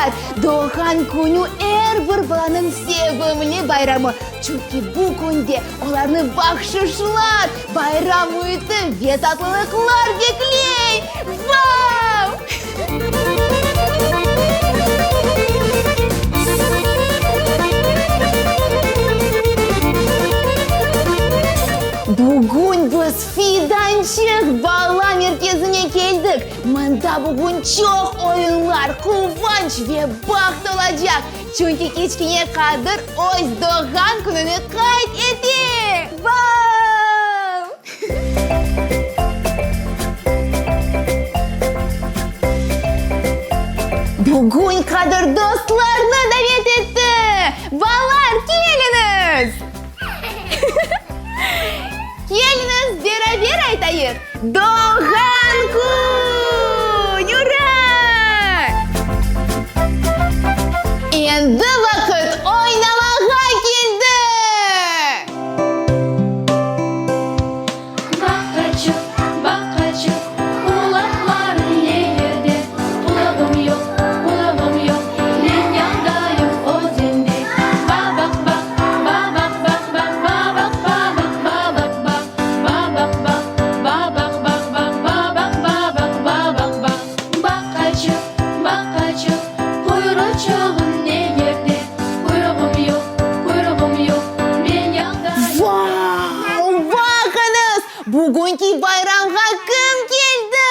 Balalar, doğğan künü er bir balanıñ sevimli bayramı, çünki bu künde olarnı bahşışlar, bayram müiti ve tatlılıqlar bekley! Vau! Bugün biz Fidançıq bala merkezine keldik. Mında bugün çoq oyunlar, quvanç ve baht olacaq, çünki kiçkene Qadır öz doğğan kününi qayd ete! Vau! Bugün Qadır dostlarını davet etti! Balalar, keliñiz! Keliñiz, beraber aytayıq, Doğğan kün! Ura! Endi vaqıt oynamağa keldi! Baqaçıq, baqaçıq, qulaqlarıñ ne yerde? Qulağım yoq, qulağım yoq, men yandayım özende. Ba-baq, baq, ba-baq, baq, baq, ba-baq, ba-baq, ba-baq, baq, ba-baq, baq, ba-baq, baq, baq, ba-baq, ba-baq, ba-baq, baq. Baqaçıq, baqaçıq, quyruçığıñ ne yerde? Quyruğım yoq, quyruğım yoq, men yandayım. Vau! Baqıñız, bugünki bayramğa kim keldi?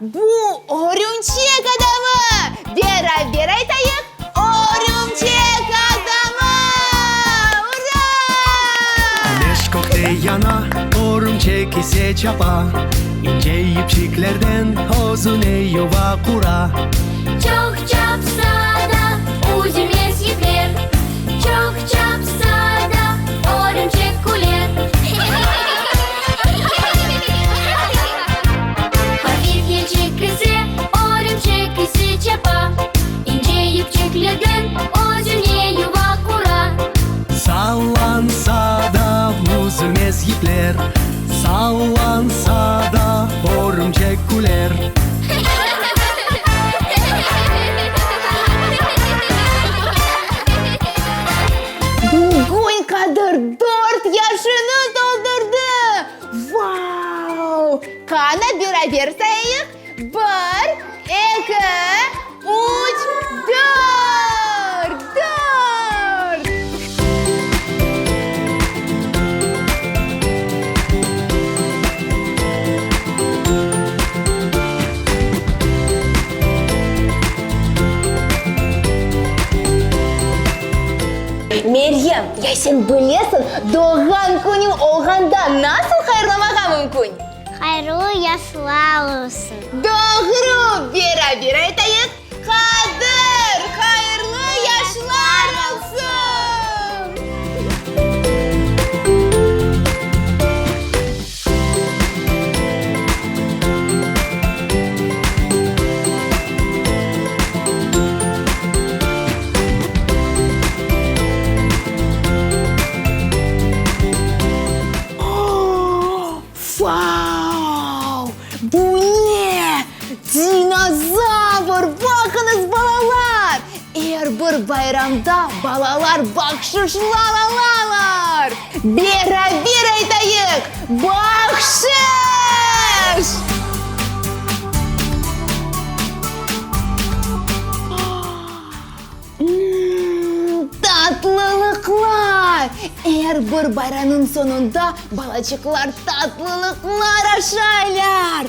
Bu Örümçek adamı! Beraber aytayıq, Örümçek adamı! Ura! Küneş kökte yana, örümçek ise çapa, İnce yipçiklerden özüne yuva qura. Çoq çapsa da, üzülmez yipler, Çoq çapsa da, örümçek küler. Hafif yelçik ese, örümçek ise çapa, İnce yipçiklerden özüne yuva qura. Sallansa da, üzülmez yipler, Sallansa da, örümçek küler. Bugün Qadır dört yaşını toldurdı! Vau! Qana beraber sayayıq, bir, eki, üç, dört! Dört! Meryem, ya sen bilesiñ, doğğan künüñ olğanda nasıl hayırlamağa mümkün? Hayırlı yaşlar olsun! Doğru! Beraber aytayıq, Qadır, hayırlı yaşlar olsun! Vau! Bu ne? Dinozavr! Baqıñız, balalar! Er bir bayramda balalar bahşışlar alalar! Beraber aytayıq, Bahşış! Mmm, tatlılıqlar! Er bir bayramnıñ soñunda balaçıqlar tatlılıqlar aşaylar.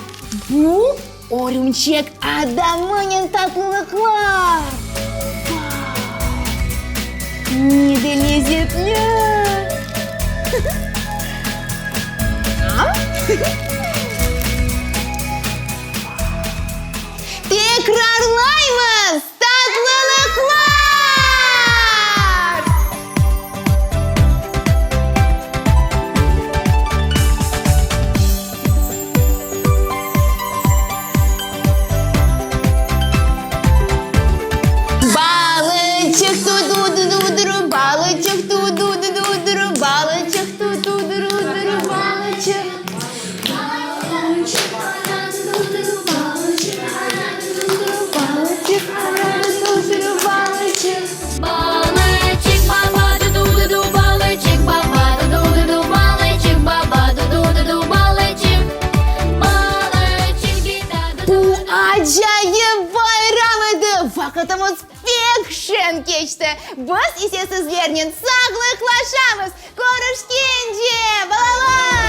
Bu örümçek adamınen tatlılıqlar! Vau! Ne de lezetli! Tekrarlaymız! Tatlılıqlar! Balıçıq tu-du-du-du-duru, balıçıq tu-du-du-du-duru, balıçıq tu-du-du-du-duru, balıçıq. Bu acayip bayram edi! Vaqıtımız pek şeñ keçti. Biz ise sizlernen sağlıqlaşamız. Körüşkence, balalar!